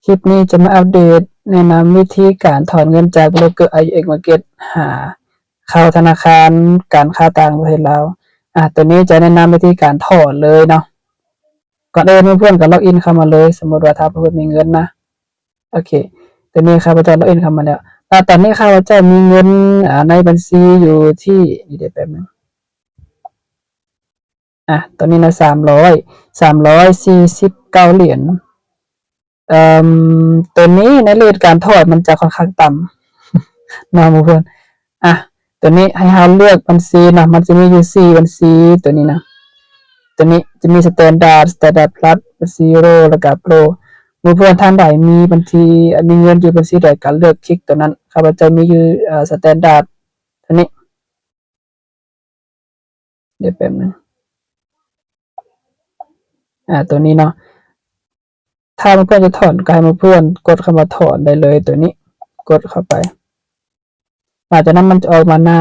ຄລິບນີ້ຈະມາອັບເດດແນະນຳວິທີການຖອນເງິນຈາກໂບຣກເກີ ອາຢູເອັກ Market ຫາເຂົ້າທະນາຄານການຄ້າຕ່າງປະເທດລາວ. ອາ ໂຕນີ້ຈະແນະນຳວິທີການຖອນເລີຍເນາະ. ກ່ອນອື່ນເພື່ອນກໍລັອກອິນເຂົ້າມາເລີຍ. ສົມມຸດວ່າຖ້າເພື່ອນມີເງິນນະ ໂອເຄ ໂຕນີ້ຂ້າພະເຈົ້າລັອກອິນເຂົ້າມາແລ້ວ. ອາ ຕອນນີ້ຂ້າພະເຈົ້າມີເງິນ ອາ ໃນບັນຊີຢູ່ທີ່ ນີ້ເດ ແປັບໜຶ່ງ ອາ ຕອນນີ້ນະ ສາມຮ້ອຍ ສາມຮ້ອຍສີ່ສິບເກົ້າຫຼຽນ. ເອີ່ມ ໂຕນີ້ໃນເຣດການຖອນມັນຈະຄ່ອນຂ້າງຕ່ຳເນາະໝູ່ເພື່ອນ. ອາ ໂຕນີ້ໃຫ້ເຮົາເລືອກບັນຊີເນາະ ມັນຈະມີຢູ່ສີ່ບັນຊີ ໂຕນີ້ນະ ໂຕນີ້ຈະມີ Standard Standard Plus Zero ແລ້ວກະ Pro. ໝູ່ເພື່ອນທ່ານໃດມີບັນຊີ ມີເງິນຢູ່ບັນຊີໃດກໍເລືອກຄລິກໂຕນັ້ນ. ຂ້າພະເຈົ້າມີຢູ່ ເອີ່ Standard ໂຕນີ້ ດຽວແປັບໜຶ່ງ ອາ ໂຕນີ້ເນາະ. ຖ້າໝູ່ເພື່ອນຈະຖອນ ກໍໃຫ້ໝູ່ເພື່ອນກົດຄຳວ່າຖອນໄດ້ເລີຍ ໂຕນີ້ ກົດເຂົ້າໄປ. ຫຼັງຈາກນັ້ນມັນຈະອອກມາໜ້າ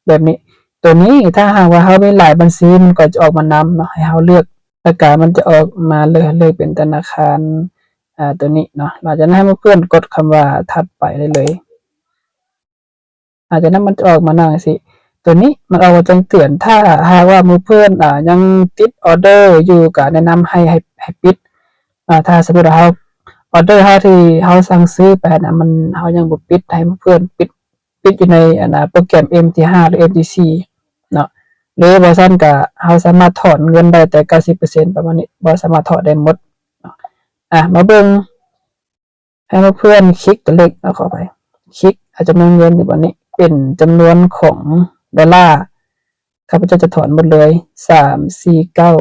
ແບບນີ້. ໂຕນີ້ຖ້າຫາກວ່າເຮົາມີຫຼາຍບັນຊີ ມັນກໍຈະອອກມານຳເນາະ ໃຫ້ເຮົາເລືອກ ແລ້ວກະມັນຈະອອກມາເລືອກ ເລືອກເປັນທະນາຄານ ອາ ໂຕນີ້ເນາະ. ຫຼັງຈາກນັ້ນໃຫ້ໝູ່ເພື່ອນກົດຄຳວ່າຖັດໄປໄດ້ເລີຍ. ອາ ຈາກນັ້ນມັນຈະອອກມາໜ້າຈັ່ງຊີ້. ໂຕນີ້ມັນອອກມາແຈ້ງເຕືອນ ຖ້າຫາກວ່າໝູ່ເພື່ອນ ອາ ຍັງຕິດອອເດີຢູ່ ກໍແນະນຳໃຫ້ ໃຫ້ ໃຫ້ປິດ. ອາ ຖ້າສົມມຸດວ່າເຮົາ ອອເດີເຮົາທີ່ເຮົາສັ່ງຊື້ໄປນະ ມັນ ເຮົາຍັງບໍ່ປິດ ໃຫ້ໝູ່ເພື່ອນປິດ ປິດຢູ່ໃນ ອັນນາ ໂປຣແກຣມ ເອັມທີຫ້າ ຫຼື ເອັມທີສີ່ ເນາະ ຫຼືບໍ່ຊັ້ນກໍເຮົາສາມາດຖອນເງິນໄດ້ແຕ່ເກົ້າສິບເປີເຊັນປະມານນີ້ ບໍ່ສາມາດຖອນໄດ້ໝົດເນາະ. ອາ ມາເບິ່ງ ໃຫ້ໝູ່ເພື່ອນຄລິກຕົວເລກ ເອົາເຂົ້າໄປ ຄລິກເອົາຈຳນວນເງິນຢູ່ບ່ອນນີ້ ເປັນຈຳນວນຂອງໂດລາ ຂ້າພະເຈົ້າຈະຖອນໝົດເລີຍ ສາມສີ່ເກົ້າ.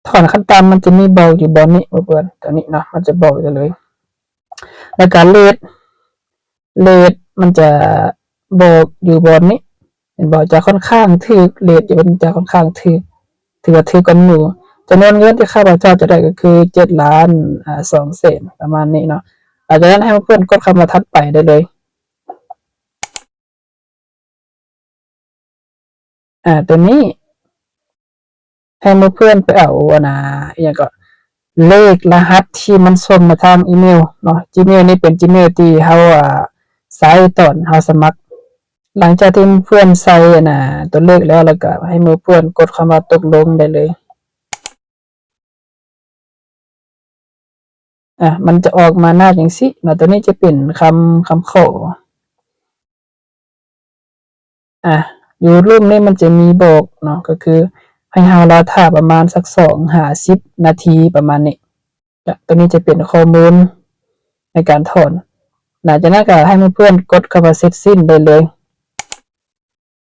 ຖອນຂັ້ນຕ່ຳມັນຈະມີບອກຢູ່ບ່ອນນີ້ ໝູ່ເພື່ອນ ຕົວນີ້ເນາະ ມັນຈະບອກຢູ່ເລີຍ. ແລ້ວກະເຣດ ເຣດມັນຈະບອກຢູ່ບ່ອນນີ້ ເຫັນບໍ່ ຈະຄ່ອນຂ້າງຖືກ ເຣດຢູ່ບ່ອນນີ້ຈະຄ່ອນຂ້າງຖືກ ຖືວ່າຖືກກວ່າໝູ່. ຈຳນວນເງິນທີ່ຂ້າພະເຈົ້າຈະໄດ້ກໍຄືເຈັດລ້ານ ອາ ສອງແສນ ປະມານນີ້ເນາະ. ຫຼັງຈາກນັ້ນໃຫ້ໝູ່ເພື່ອນກົດຄຳວ່າຖັດໄປໄດ້ເລີຍ. ອາ ຕົວນີ້ໃຫ້ໝູ່ເພື່ອນໄປເອົາ ອັນນາ ອີ່ຫຍັງເກາະ ເລກລະຫັດທີ່ມັນສົ່ງມາທາງອີເມວເນາະ. Gmail ນີ້ເປັນ Gmail ທີ່ເຮົາ ອາ ໃຊ້ຕອນເຮົາສະໝັກ. ຫຼັງຈາກທີ່ໝູ່ເພື່ອນໃສ່ ອັນນາ ຕົວເລກແລ້ວ ແລ້ວກໍໃຫ້ໝູ່ເພື່ອນກົດຄຳວ່າຕົກລົງໄດ້ເລີຍ. ອາ ມັນຈະອອກມາໜ້າຈັ່ງຊີ້ເນາະ. ຕົວນີ້ຈະເປັນຄຳ ຄຳຂໍ ອາ ຢູ່ລຸ່ມນີ້ມັນຈະມີບອກເນາະ ກໍຄືໃຫ້ເຮົາລໍຖ້າປະມານສັກສອງຫາສິບນາທີປະມານນີ້. ຈະ ຕົວນີ້ຈະເປັນຂໍ້ມູນໃນການຖອນ. ຫຼັງຈາກນັ້ນກໍໃຫ້ໝູ່ເພື່ອນກົດຄຳວ່າເສັດສິ້ນໄດ້ເລີຍ.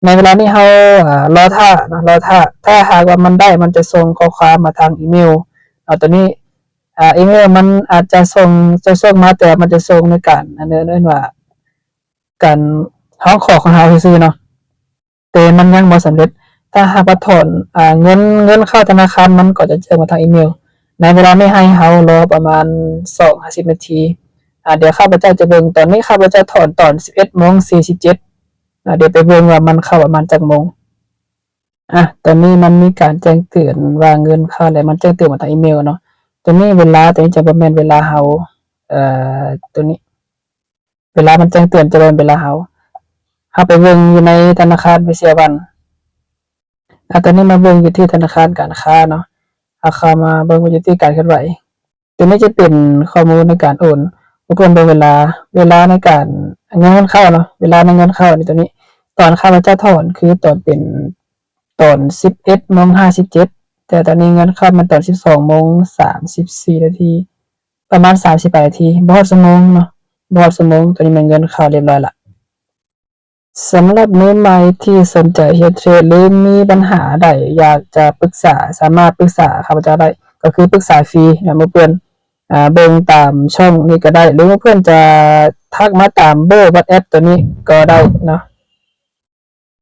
ໃນເວລານີ້ເຮົາ ເອີ່ ລໍຖ້າເນາະ ລໍຖ້າ ຖ້າຫາກວ່າມັນໄດ້ ມັນຈະສົ່ງຂໍ້ຄວາມມາທາງອີເມວເນາະ. ຕົວນີ້ ອາ ອີເມວມັນອາດຈະສົ່ງ ຈະສົ່ງມາ ແຕ່ວ່າມັນຈະສົ່ງໃນການ ອັນເອີ້ນວ່າ ການຮ້ອງຂໍຂອງເຮົາຊື່ໆເນາະ ແຕ່ມັນຍັງບໍ່ສຳເລັດ. ຖ້າຫາກວ່າຖອນ ອາ ເງິນ ເງິນເຂົ້າທະນາຄານ ມັນກໍຈະແຈ້ງມາທາງອີເມວ. ໃນເວລານີ້ໃຫ້ເຮົາລໍປະມານສອງຫາສິບນາທີ. ອາ ດຽວຂ້າພະເຈົ້າຈະເບິ່ງ ຕອນນີ້ຂ້າພະເຈົ້າຖອນຕອນສິບເອັດໂມງສີ່ສິບເຈັດ. ອາ ດຽວໄປເບິ່ງວ່າມັນເຂົ້າປະມານຈັກໂມງ. ອາ ຕອນນີ້ມັນມີການແຈ້ງເຕືອນວ່າເງິນເຂົ້າແລ້ວ ມັນແຈ້ງເຕືອນມາທາງອີເມວເນາະ. ຕົວນີ້ເວລາ ຕົວນີ້ຈະບໍ່ແມ່ນເວລາເຮົາ ເອີ ຕົວນີ້ ເວລາມັນແຈ້ງເຕືອນຈະບໍ່ແມ່ນເວລາເຮົາ ເຮົາໄປເບິ່ງຢູ່ໃນທະນາຄານເອເຊຍວັນ. ອາ ຕອນນີ້ມາເບິ່ງຢູ່ທີ່ທະນາຄານການຄ້າເນາະ. ເຮົາເຂົ້າມາເບິ່ງຢູ່ທີ່ການເຄື່ອນໄຫວ. ຕົວນີ້ຈະເປັນຂໍ້ມູນໃນການໂອນ. ເພື່ອນເບິ່ງເວລາ ເວລາໃນການ ເງິນເຂົ້າເນາະ ເວລາໃນເງິນເຂົ້ານີ້ ຕົວນີ້ ຕອນຂ້າພະເຈົ້າຖອນຄືຕອນເປັນ ຕອນສິບເອັດໂມງຫ້າສິບເຈັດ ແຕ່ຕອນນີ້ເງິນເຂົ້າແມ່ນຕອນສິບສອງໂມງສາມສິບສີ່ນາທີ ປະມານສາມສິບປາຍນາທີ ບໍ່ຮອດຊົ່ວໂມງເນາະ ບໍ່ຮອດຊົ່ວໂມງ. ຕອນນີ້ແມ່ນເງິນເຂົ້າຮຽບຮ້ອຍລະ. ສຳລັບມືໃໝ່ທີ່ສົນໃຈເຮັດເທຣດ ຫຼື ມີບັນຫາໃດຢາກຈະປຶກສາ ສາມາດປຶກສາຂ້າພະເຈົ້າໄດ້ ກໍຄືປຶກສາຟຣີນະ ໝູ່ເພື່ອນ ອາ ເບິ່ງຕາມຊ່ອງນີ້ກໍໄດ້ ຫຼື ໝູ່ເພື່ອນຈະທັກມາຕາມເບີ WhatsApp ຕົວນີ້ກໍໄດ້ເນາະ.